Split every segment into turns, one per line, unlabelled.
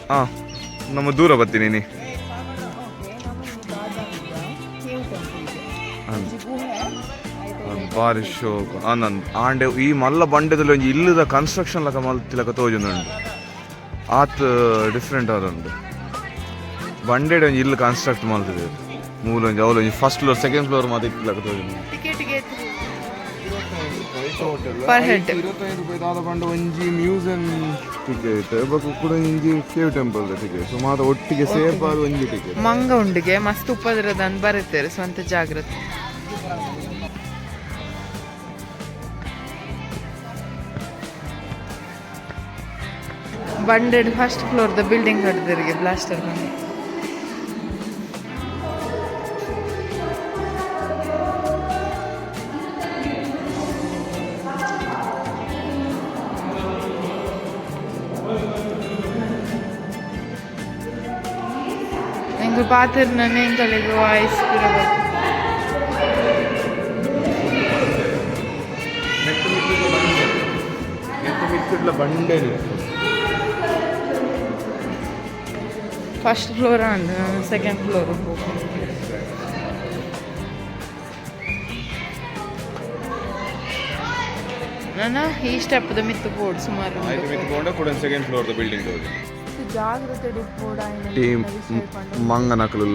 ಹಾಂ, ನಮ್ಮ ದೂರ ಬರ್ತೀನಿ ನೀ. ಬಾರಿ ಶೋಕು ಅಂದ್ ಆಂಡೆ ಈ ಮಲ್ಲ ಬಂಡೆದಲ್ಲಿ ಒಂಜಿ ಇಲ್ಲದ ಕನ್ಸ್ಟ್ರಕ್ಷನ್ ಲಕ ಮಲ್ತಿಲಕ ತೋಜೊಂದುಂಡು. ಆತ್ ಡಿಫ್ರೆಂಟ್ ಆದುಂಡು. ಬಂಡೆಡ್ ಒಂಜಿ ಇಲ್ಲು ಕನ್ಸ್ಟ್ರಕ್ಟ್ ಮಲ್ತಿದೆ. ಮೂಲ ಒಂಜಿ ಅವ್ಲು ಒಂಜಿ ಫಸ್ಟ್ ಫ್ಲೋರ್, ಸೆಕೆಂಡ್ ಫ್ಲೋರ್ ಮಾತ ಇತ್ತಿಲಕ ತೋಜೊಂದು.
ಟಿಕೆಟ್ಗೆ ಪರ್ ಹೆಡ್?
25 ರೂಪಾಯಿ ದಾದ ಪಂಡ ಒಂಜಿ ಮ್ಯೂಸಿಯಂ ಟಿಕೆಟ್, ಬೊಕ ಕುಡ ಒಂಜಿ ಕೇವ್ ಟೆಂಪಲ್ ಟಿಕೆಟ್. ಸೊ ಮಾತ ಒಟ್ಟಿಗೆ ಸೇರ್ಪಾದ ಒಂಜಿ ಟಿಕೆಟ್.
ಮಂಗ ಉಂಡಿಗೆ ಮಸ್ತ್ ಉಪದ್ರದನ್ ಬರುತ್ತೇವೆ, ಸ್ವಂತ ಜಾಗ್ರತೆ. ಬಂಡೆಡ್ ಫಸ್ಟ್ ಫ್ಲೋರ್ the building ಹೊಡೆದರಿಗೆ ಬ್ಲಾಸ್ಟರ್ ಬಂದು. ಎಂಗ್ ಪಾತಿರ್ನ ಎಂಕಲೆಗ್ ವಾಯ್ಸ್ ಪೂರ.
ಮಿತ್ತುಡ್ಲ ಬಂಡೆ.
First floor and second floor. ನಾನು ಈ ಸ್ಟೆಪ್ದ ಮಿತ್ತು ಬೋರ್ಡ್ ಸುಮಾರು.
ಆಯ್ತು, ಮಿತ್ತು ಬೋಂಡ ಕೂಡ ಸೆಕೆಂಡ್ ಫ್ಲೋರ್ the building ಹೋಗಿ.
ಜಾಗ್ರತೆ ಬೋರ್ಡ್.
ಟೀಮ್ ಮಂಗನಕಲು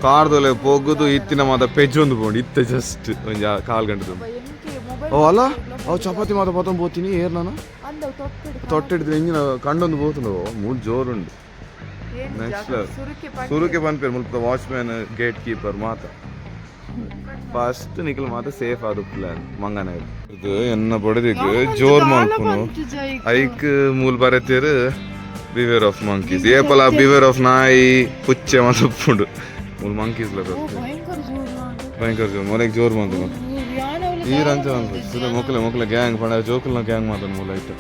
ಕಾರ್ದೊಲೆ ಪೋಗುದು ಇತ್ತಿನ ಮಾತ ಪೆಜ್ಜೊಂದು ಪೋಂಡು ಇತ್ತೆ ಜಸ್ಟ್ ಒಂಜಿ ಕಾಲ್ ಗಂಟೆ. ಓ ಅಲ್ಲ, ಅವು ಚಪಾತಿ ಮಾತ ಪತ್ತೊಂದು ಪೋತೀನಿ ಏರ್ ನಾನು ತೊಟ್ಟಿಡ್ದು ಎಂಜಿನ ಕಂಡೊಂದು ಪೋತುಂಡು. ಮೂಡ್ ಜೋರುಂಡು. ನೆಕ್ಸ್ಟ್ ಸುರುಕೆ ಪನ್ಪೇರು ಮುಲ್ಪ ವಾಚ್ಮ್ಯಾನ್, ಗೇಟ್ ಕೀಪರ್ ಮಾತ. ಫಸ್ಟ್ ನಿಕಲ್ ಮಾತ ಸೇಫ್ ಆದ ಪ್ಲಾನ್ ಮಂಗನ ಇದು ಎನ್ನ ಬಡದಿಗ್ ಜೋರ್ ಮಲ್ಪುನು. ಐಕ್ ಮೂಲ್ ಬರತೇರು ಬಿವೇರ್ ಆಫ್ ಮಂಕೀಸ್. ಏಪಲ ಬಿವೇರ್ ಆಫ್ ನಾಯಿ ಪುಚ್ಚೆ ಮಾತ ಉಪ್ಪುಂಡು, ಮೂಲ್ ಮಂಕೀಸ್ ಲ ಭಯಂಕರ ಜೋರ್ ಮೊಲೆಗ್ ಜೋರ್ ಮಂತು. ಈರಂಚ ಮನ್ಪು ಮೊಕಲೆ ಮೊಕಲೆ ಗ್ಯಾಂಗ್ ಪಂಡ ಜೋಕುಲ್ನ ಗ್ಯಾಂಗ್ ಮಾತನ್ ಮೂಲ ಐತ.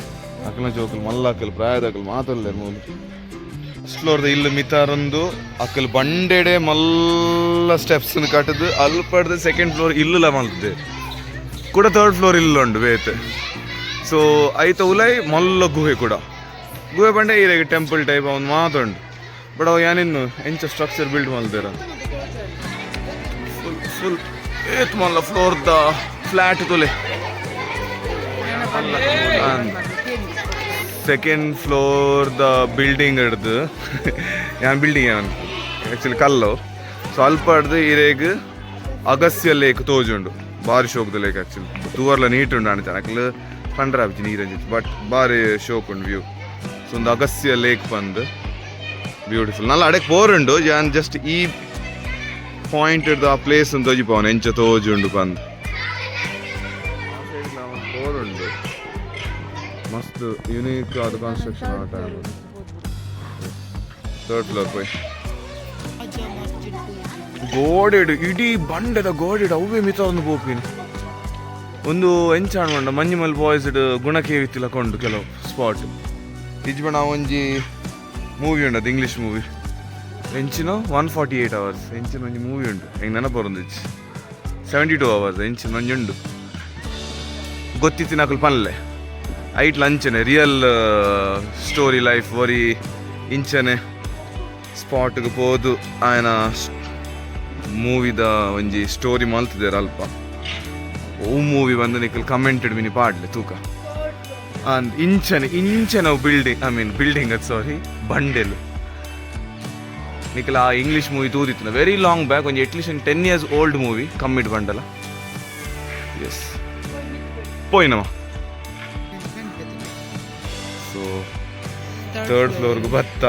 ಅಕಲ್ನ ಜೋಕುಲ್, ಮಲ್ಲ ಅಕಲ್, ಪ್ರಾಯದ ಅಕಲ್ ಮಾತಲ್ಲೇರು. ಮೂಲು ಫಸ್ಟ್ ಫ್ಲೋರ್ದ ಇಲ್ಲು ಮಿತಾರೊಂದು ಅಕಲ್ ಬಂಡೆಡೆ ಮಲ್ಲ ಸ್ಟೆಪ್ಸ್ ಕಟ್ಟದು ಅಲ್ಪಡ್ದು ಸೆಕೆಂಡ್ ಫ್ಲೋರ್ ಇಲ್ಲುಲ ಮಲ್ತದೆ. ಕೂಡ ಥರ್ಡ್ ಫ್ಲೋರ್ ಇಲ್ಲ ಉಂಡು ಬೇತೆ. ಸೊ ಐತ ಉಲೈ ಮಲ್ಲ ಗುಹೆ ಕೂಡ. ಗುಹೆ ಪಂಡ ಈರೆಗ್ ಟೆಂಪಲ್ ಟೈಪ್ ಅವನು ಮಾತುಂಡು. ಬಟ್ ಅವು ಯಾನಿನ್ನು ಎಂಚ ಸ್ಟ್ರಕ್ಚರ್ ಬಿಲ್ಡ್ ಮಲ್ದೇರ. ಫುಲ್ ಫುಲ್ ಏತ್ ಮಲ್ಲ ಫ್ಲೋರ್ the flat ತುಲೆ. ಸೆಕೆಂಡ್ ಫ್ಲೋರ್ the building ಹಿಡ್ದು, ಯಾನ್ ಬಿಲ್ಡಿಂಗ್ ಯಾನ್ ಆ್ಯಕ್ಚುಲಿ ಕಲ್ಲು. ಸೊ ಅಲ್ಪ ಹಿಡ್ದು ಇರೇಗ್ ಅಗಸ್ಯ ಲೇಕ್ ತೋಜುಂಡು. ಬಾರಿ ಶೋಕ್ದ ಲೇಕ್ ಆ್ಯಕ್ಚುಲಿ. ತೂವರ್ಲ ನೀಟ್ ಉಂಡು ಅಣ್ಣ. ಅಕ್ಲು ಪಂಡ್ರ ಆಪುಜಿ ನೀರಂಜಿತ್ತು, ಬಟ್ ಬಾರಿ ಶೋಕ್ ಉಂಡು ವ್ಯೂ. ಸೊ ಒಂದು ಅಗಸ್ಯ ಲೇಕ್ ಬಂದು ಬ್ಯೂಟಿಫುಲ್. ನಲ್ಲ ಅಡೆಕ್ ಪೋರುಂಡು. ಯಾನ್ ಜಸ್ಟ್ ಈ ಪಾಯಿಂಟ್ ಹಿಡ್ದು ಆ ಪ್ಲೇಸ್ ತೋಜಿಪವನು ಎಂಚ ತೋಜುಂಡು ಪಂದ್. ಪೋರುಂಡು. ಮಸ್ತ್ ಯುನೀಕ್ ಆದ ಕನ್ಸ್ಟ್ರಕ್ಷನ್ ಆಟ. ಥರ್ಡ್ ಫ್ಲೋರ್ ಪೋಯ್ ಗೋಡೆಡು ಇಡೀ ಬಂಡೆದ ಗೋಡೆಡು ಅವೇ ಮಿತ ಒಂದು ಪೋಪಿನಿ. ಒಂದು ಎಂಚ ಮಂಡ ಮಂಜುಮಲ್ ಬಾಯ್ಸ್ ಗುಣಕೇವಿತ್ತಿಲ ಕೊಂಡು ಕೆಲವು ಸ್ಪಾಟ್ ಇಜ್ಬಣ. ಒಂಜಿ ಮೂವಿ ಉಂಡು, ಅದು ಇಂಗ್ಲೀಷ್ ಮೂವಿ. ಎಂಚಿನ 148 ಅವರ್ಸ್ ಎಂಚಿನ ಒಂಜಿ ಮೂವಿ ಉಂಡು, ಹೆಂಗೆ ನೆನಪು ಬರೊಂದಿಜ್ಜಿ. 72 ಅವರ್ಸ್ ಎಂಚಿನ ಒಂಜಿ ಉಂಡು, ಗೊತ್ತಿತ್ತಿನ ಅಕುಲು ಪನ್ಲೆ. ಐಟ್ ಲಂಚನೆ ರಿಯಲ್ ಸ್ಟೋರಿ ಲೈಫ್ ಒರಿ ಇಂಚನೆ ಸ್ಪಾಟ್ಗೆ ಪೋದು ಆಯನ ಮೂವಿದ ಒಂಜಿ ಸ್ಟೋರಿ ಮಲ್ತಿದ್ದೇರು ಅಲ್ಪ. ಓ ಮೂವಿ ಬಂದು ನಿಕಲ್ ಕಮೆಂಟೆಡ್ ಮಿನಿ ಪಾಡ್ಲೆ ತೂಕ. ಅಂದ್ ಇಂಚನೆ ಇಂಚನೆ ಬಿಲ್ಡಿಂಗ್, I mean building ಅದು, ಸಾರಿ, ಬಂಡೆಲು. ನಿಕಲ್ ಆ ಇಂಗ್ಲೀಷ್ ಮೂವಿ ತೂದಿತ್ತು ವೆರಿ ಲಾಂಗ್ ಬ್ಯಾಕ್, ಒಂಜಿ ಅಟ್ಲೀಸ್ಟ್ ಒಂದು 10 ಇಯರ್ಸ್ ಓಲ್ಡ್ ಮೂವಿ ಕಮ್ಮಿಟ್ ಬಂಡಲ. ಎಸ್, ಪೋಯಿನವ. ಸೊ ಥರ್ಡ್ ಫ್ಲೋರ್ಗೆ ಬತ್ತ.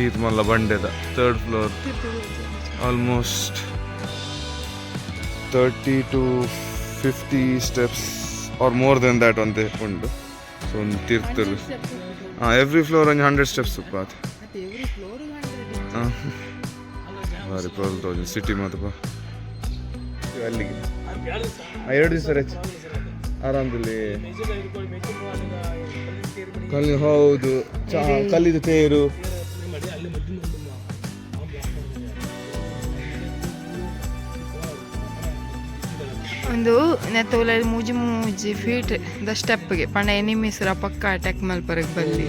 ಈತ್ ಮಲ್ಲ ಬಂಡೆದ third floor. Almost 30 to 50 steps or more than that ಒಂತೆ ಉಂಟು. ಸೊ ಒಂದು ತೀರ್ಥರು ಹಾಂ, ಎವ್ರಿ ಫ್ಲೋರ್ ಒಂಜಿ 100 ಸ್ಟೆಪ್ಸ್ ಉಪ್ಪಾತ್. ಹಾಂ, ಬಾರಿ ತೋಜು ಸಿಟಿ ಮಾತಪ್ಪ. ಅಲ್ಲಿಗೆ 2 ದಿವಸ ರಜೆ ಆರಾಮದಲ್ಲಿ ಕಲ್ಲಿ. ಹೌದು, ಚಾ ಕಲ್ಲಿದ ತೇರು.
ಒಂದು ನೆತ್ತೋಲ ಮೂಜಿ ಮೂಜಿ ಫೀಟ್ ದ ಸ್ಟೆಪ್ಗೆ ಪಂಡ ಎನಿಮೀಸ್ ಪಕ್ಕ ಅಟ್ಯಾಕ್ ಮಲ್ಪರಗ್ ಬಲ್ಲಿ.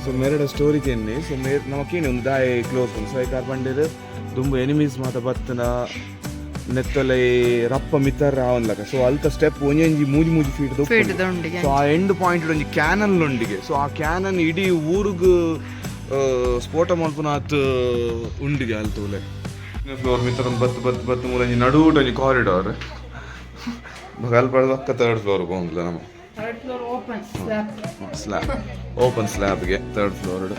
ಸೊ ಮೆರಡ ಸ್ಟೋರಿ ಕೇನ್ನಿ. ಸೊ ಮೇರ್ ನಮ್ಮ ಕೇನಿ ಒಂದು ದಾಯಿ ಕ್ಲೋಸ್ ಉಂಡು. ಸೊ ಐಕಾರ್ ಪಂಡೇರು ದುಂಬು ಎನಿಮೀಸ್ ಮಾತ ಬತ್ತನ ನೆತ್ತೊಲೆ ರಪ್ಪ ಮಿತ್ತರ್ ಆವನ್ಲಕ. ಸೊ ಅಲ್ತ ಸ್ಟೆಪ್ ಒಂಜೊಂಜಿ ಮೂಜಿ ಮೂಜಿ ಫೀಟ್.
ಫೀಟ್ ದೊಂಡಿಗೆ.
ಸೊ ಆ ಎಂಡ್ ಪಾಯಿಂಟ್ ಒಂಜಿ ಕ್ಯಾನನ್ ಉಂಡಿಗೆ. ಸೊ ಆ ಕ್ಯಾನನ್ ಇಡೀ ಊರುಗು ಸ್ಫೋಟ ಮಲ್ಪುನಾತ್ ಉಂಡಿಗೆ ಅಲ್ತೂಲೆ. ಫ್ಲೋರ್ ಮಿತ್ತರ ಬತ್ತು ಬತ್ತು ಬತ್ತು ಮೂಲಂಜಿ ನಡುಟ ಒಂಜಿ ಕಾರಿಡಾರ್ ಅಲ್ಪ ಪಕ್ಕ ಥರ್ಡ್ ಫ್ಲೋರ್ ಹೋಗಿಲ್ಲ ನಮ್ಮ.
Third floor open slab.
Slab, open ಸ್ಲ್ಯಾಬ್ಗೆ ಥರ್ಡ್ ಫ್ಲೋರ್.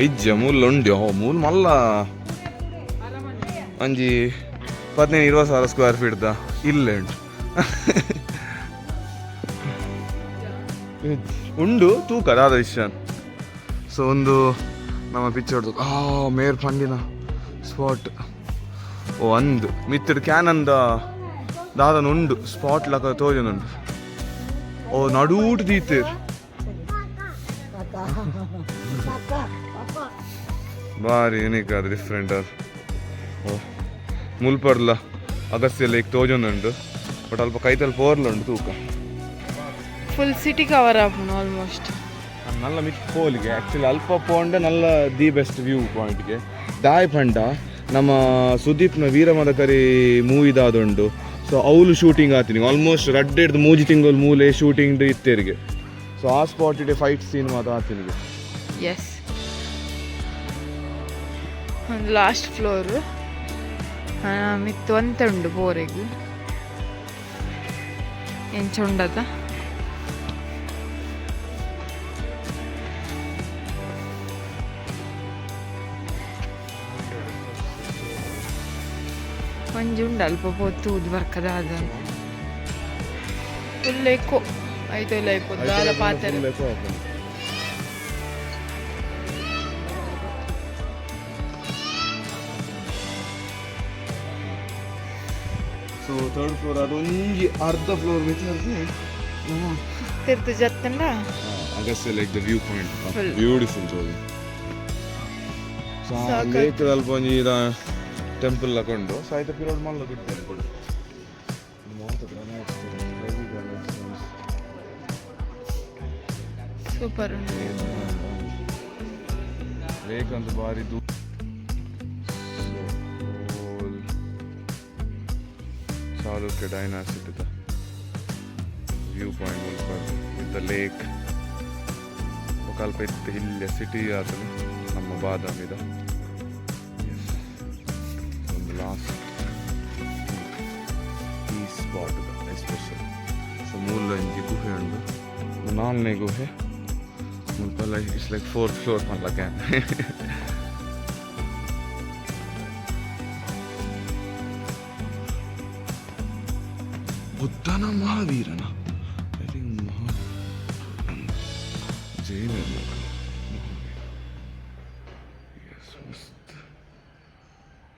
ಇಜ್ಜ ಮೂಲ ಉಂಡು. ಓ ಮೂಲ ಮಲ್ಲ, ಒಂಜಿ 15-20 ಸಾವಿರ ಸ್ಕ್ವೇರ್ ಫೀಟ್ದ ಇಲ್ಲೇ ಉಂಟು ಉಂಡು ತೂಕ ದಾದ ವಿಷಯ. ಸೊ ಒಂದು ನಮ್ಮ ಪಿಕ್ಚರ್ ಆ ಮೇರ್ ಪಂಡಿನ ಸ್ಪಾಟ್. ಓ ಅಂದು ಮಿತ್ತಡ್ ಕ್ಯಾನಂದ ದಾದನ ಉಂಡು, ಸ್ಪಾಟ್ ಲಕ ತೋಜನುಂಡು. ಓ ನಡೂಟ್ ದೀತೇರ್. ಬಾರಿ ಯೂನಿಕ್ ಅದು, ಡಿಫ್ರೆಂಟ್ ಅದು. ಓ ಮುಲ್ಪರ್ಲ ಅಗಸ್ತ್ಯ ಲೇಕ್ ತೋಜೊಂದುಂಡು, ಬಟ್ ಅಲ್ಪ ಕೈತಲ್ ಪೋರ್ಲ ಉಂಡು ತೂಕ.
ಫುಲ್ ಸಿಟಿ ಕವರ್ ಆಪುಂಡು ಆಲ್ಮೋಸ್ಟ್.
ನಲ್ಲ ಮಿತ್ ಪೋಲಿಗೆ ಆ್ಯಕ್ಚುಲಿ ಅಲ್ಪ ಪೋಂಡೆ ನಲ್ಲ the best view ಪಾಯಿಂಟ್ಗೆ. ದಾಯ್ ಪಂಡ ನಮ್ಮ ಸುದೀಪ್ನ ವೀರಮದಕರಿ ಮೂವಿ ದಾದುಂಡು. ಸೊ ಅವ್ಲು ಶೂಟಿಂಗ್ ಆತೀನಿ ಆಲ್ಮೋಸ್ಟ್ ರಡ್ಡ್ ಹಿಡ್ದು 3 ತಿಂಗಳು ಮೂಲೆ ಶೂಟಿಂಗ್ ಇತ್ತೇರಿಗೆ. ಸೊ ಆ ಸ್ಪಾಟ್ ಇಡೆ ಫೈಟ್ ಸೀನ್ ಮಾತ್ರ ಆತಿನಿಗೆ.
ಎಸ್, ಒಂದು ಲಾಸ್ಟ್ ಫ್ಲೋರ್ ಮಿತ್ತು ಒಂತೆ ಉಂಡು ಪೋರೆಗ್. ಎಂಚ ಉಂಡದ? ಒಂಜಿ ಉಂಡು ಅಲ್ಪ ಪೋತು ಬರ್ಕದ ಅದ. ಫುಲ್ ಎಕೋ ಐತೋ ಇಲ್ಲ ಐಪೋ ದಾಲ ಪಾತೆರ.
ಸೊ ಥರ್ಡ್ ಫ್ಲೋರ್ ಅದು ಒಂಜಿ ಅರ್ಧ ಫ್ಲೋರ್ ಮಿತ್
ತಿರ್ತು ಜತ್ತಂಡ.
Agastya lake, the view point.
Full.
Beautiful ತೋಜು. ಸೊ
ಸಾಕಾಯ್ತು.
ಲೇಕ್ ಅಲ್ಪ ಒಂಜಿ ಟೆಂಪಲ್ ಲಕೊಂಡು. ಸೊ ಆಯ್ತು ಪಿರೋಡ್ ಮಲ್ಲ ಗುಡ್ ಟೆಂಪಲ್ ಮಾತ ಗ್ರಾನೈಟ್, ಹೆವಿ ಗ್ರಾನೈಟ್.
ಸೂಪರ್ ಉಂಟು.
ಲೇಕ್ ಅಂತ ಬಾರಿ ದೂ. ಚಾಲುಕ್ಯ ಡೈನಾಸಿಟಿದ ವ್ಯೂ ಪಾಯಿಂಟ್ ಮುಲ್ಪ ವಿತ್ the lake. ಅಲ್ಪ ಇತ್ತು ಇಲ್ಲೇ ಸಿಟಿ ಆತನು ನಮ್ಮ ಬಾದಾಮಿದ. ಎಸ್, ಒಂದು ಲಾಸ್ಟ್ ಈ ಸ್ಪಾಟ್ ಎಸ್ಪೆಷಲ್. ಸೊ ಮೂಲ ಒಂಜಿ ಗುಹೆ ಉಂಡು, ನಾಲ್ನೇ ಗುಹೆ ಮುಲ್ಪ. Like it's like fourth floor ಮಲ್ಲ can. ಬುದ್ಧನ ಮಹಾವೀರನ, I think ಮಹಾ ಜೈನ ಮಹಾವೀರ. ಎಸ್, ಮಸ್ತ್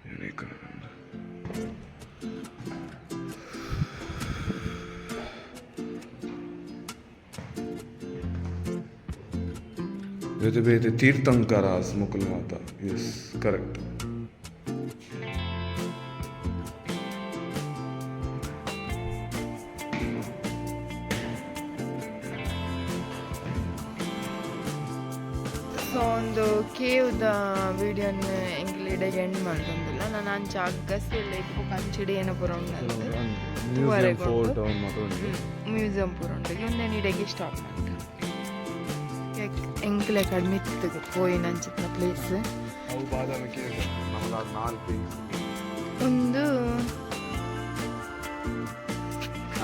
ಯೂನಿಕ್. ಬೇತೆ ಬೇತೆ ತೀರ್ಥಂಕರಾಸ್ ಮುಕುಲ್ ಮಾತ. Yes, correct.
So ಒಂದು ಕೇವ್ದ ವಿಡಿಯೋನ ಎಂಕ್ಲೆಡೆಗೆ ಎಂಡ್ ಮಾಡ್ತೊಂದಿಲ್ಲ ನಾನು. ಅಂಚ ಅಗಸ್ತ್ಯ ಲೇಕ್ ಬೊಕ ಅಂಚಿಡೆ ಏನ ಪೂರ ಉಂಡು.
ಮ್ಯೂಸಿಯಂ ಫೋರ್ಟ್ ಮಾತ ಉಂಡು.
ಮ್ಯೂಸಿಯಂ ಪೂರ ಉಂಡು. ಒಂದೇನು ಇಡೆಗೆ ಸ್ಟಾಪ್ ಮಾಡ್ತ. ಎಂಕ್ಲೆ ಕಡೆ ಮಿತ್ತು ಪೋಯಿನ ಅಂಚಿತ್ತಿನ ಪ್ಲೇಸ್.
ಅವು ಬಾದಾಮಿ ಕೇವ್ ನಮ್ಮದು ನಾಲ್ಕು.
ಒಂದು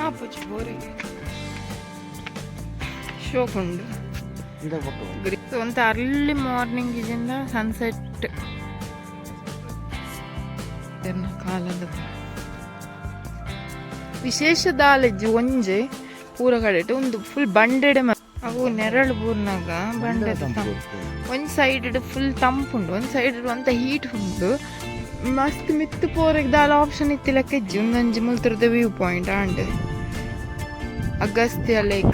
ಆಪುಜಿ ಬೋರಿಗೆ ಶೋಕ್ ಉಂಡು. ಒಂತ ಅರ್ಲಿ ಮಾರ್ನಿಂಗ್ ಇದರಿಂದ ಸನ್ಸೆಟ್ ಕಾಲದ ವಿಶೇಷ ದಾಲೆಜ್ಜಿ ಒಂಜೆ ಪೂರ ಕಡೆಟ್ ಒಂದು ಫುಲ್ ಬಂಡೆಡೆ. ಅವು ನೆರಳು ಬೂರ್ನಾಗ ಬಂಡೆದ ಒಂಜಿ ಸೈಡ್ ಫುಲ್ ತಂಪುಂಡು, ಒಂಜಿ ಸೈಡ್ ಒಂತ ಹೀಟ್ ಉಂಡು. ಮಸ್ತ್ ಮಿತ್ತು ಪೋರೆಗ್ ದಾಲ ಆಪ್ಷನ್ ಇತ್ತಿಲಕ್ಕ ಇಜ್ಜಿ. ಒಂದೊಂಜಿ ಮುಲ್ತರದ view point and Agastya lake.